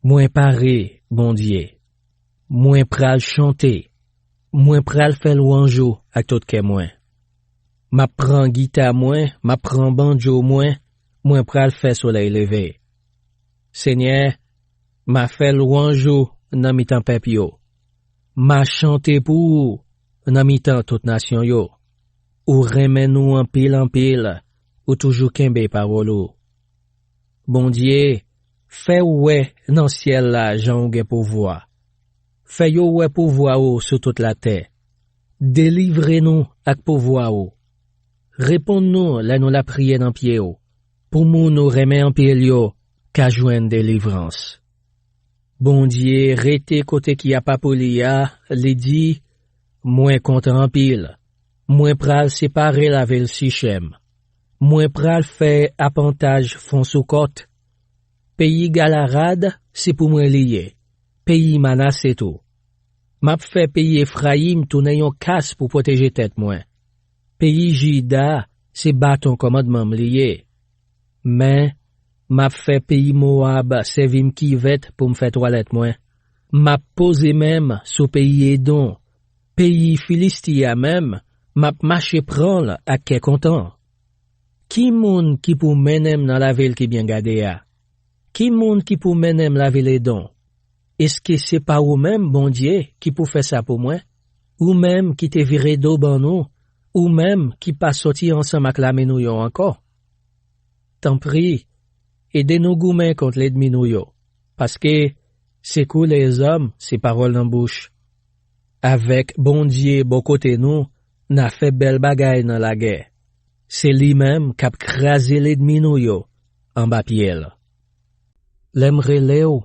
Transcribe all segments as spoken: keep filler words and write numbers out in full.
Mwen pare, Bondye. Mwen pral chante. Mwen pral fè lwanj ou ak tout kè mwen. M ap pran gita mwen, m ap pran bandjo mwen, mwen pral fè solèy leve. Senyè, m a fè lwanj ou nan mitan pèp yo. M a chante pou ou nan mitan tout nasyon yo. Ou renmen nou anpil, anpil, ou toujou kenbe pawòl ou. Bondye, fè w wè nan syèl la jan ou gen pouvwa. Fè yo wè pouvwa ou sou tout latè. Delivre nou ak pouvwa ou. Reponn nou lè nou lapriyè nan pye w, pou moun ou renmen anpil yo ka jwenn delivrans. Bondye rete kote ki apa pou li a, li di, mwen kontan anpil. Mwen pral separe lavil Sichèm. Mwen pral fè apantaj fon sou kòt. Peyi Galarad se pou mwen li ye, peyi Manase tou. M ap fè peyi Efrayim tounen yon kas pou pwoteje tèt mwen. Peyi Jida se baton kòmandman m li ye. Men, m ap fè peyi Mowab sèvi m kivèt pou m fè twalèt mwen. M ap poze men m sou peyi Edon. Peyi Filisti a menm, m ap mache pran l ak kè kontan. Ki moun ki pou mennen m nan lavil ki byen gade a? Ki moun ki pou mennen m lavil Edon? Èske se pa ou menm, Bondye, ki pou fè sa pou mwen? Ou menm ki te vire do ban nou, ou menm ki pa sòti ansanm ak lame nou yo ankò? Tanpri, ede nou goumen kont lènmi nou yo, paske sekou lèzòm se pawòl nan bouch. Avèk Bondye bò kote nou, n a fè bèl bagay nan lagè. Se li menm k ap kraze lènmi nou yo anba pye l. Lè m rele w,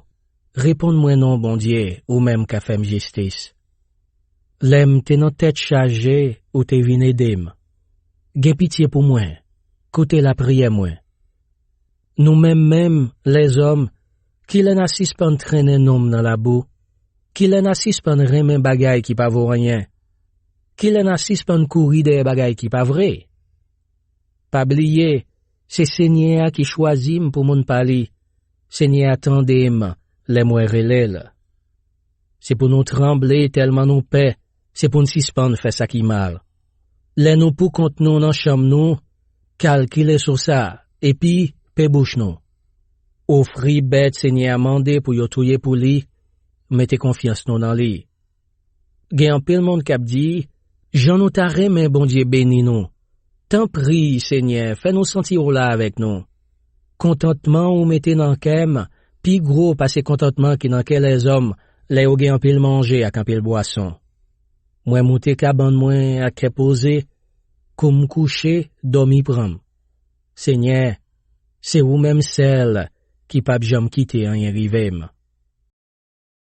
reponn mwen non, Bondye, ou menm k ap fè m jistis. Lè m te nan tèt chaje, ou te vin ede m. Gen pitye pou mwen, koute lapriyè mwen. Nou menm menm, lèzòm, kilè n a sispann trennen non m nan labou? Kilè n a sispann renmen bagay ki pa vo anyen? Kilè n a sispann kouri dèyè bagay ki pa vre? Pa bliye, se Senyè a ki chwazi m pou moun pa li. Senyè a tande m lè mwen rele l. Se pou nou tranble tèlman nou pè, se pou n sispann fè sa ki mal. Lè nou poukont nou nan chanm nou, kalkile sou sa, epi pe bouch nou. Ofri bèt Senyè a mande pou yo touye pou li, mete konfyans nou nan li. Gen anpil moun k ap di, jan nou ta renmen Bondye beni nou. Tanpri, Senyè, fè nou santi w la avèk nou. Kontantman ou mete nan kè m pi gwo pase kontantman ki nan kè lèzòm lè yo gen anpil manje ak anpil bwason. Mwen moute kabann mwen ak kè poze, kou m kouche, dòmi pran m. Senyè, se ou menm sèl ki p ap janm kite anyen rive m.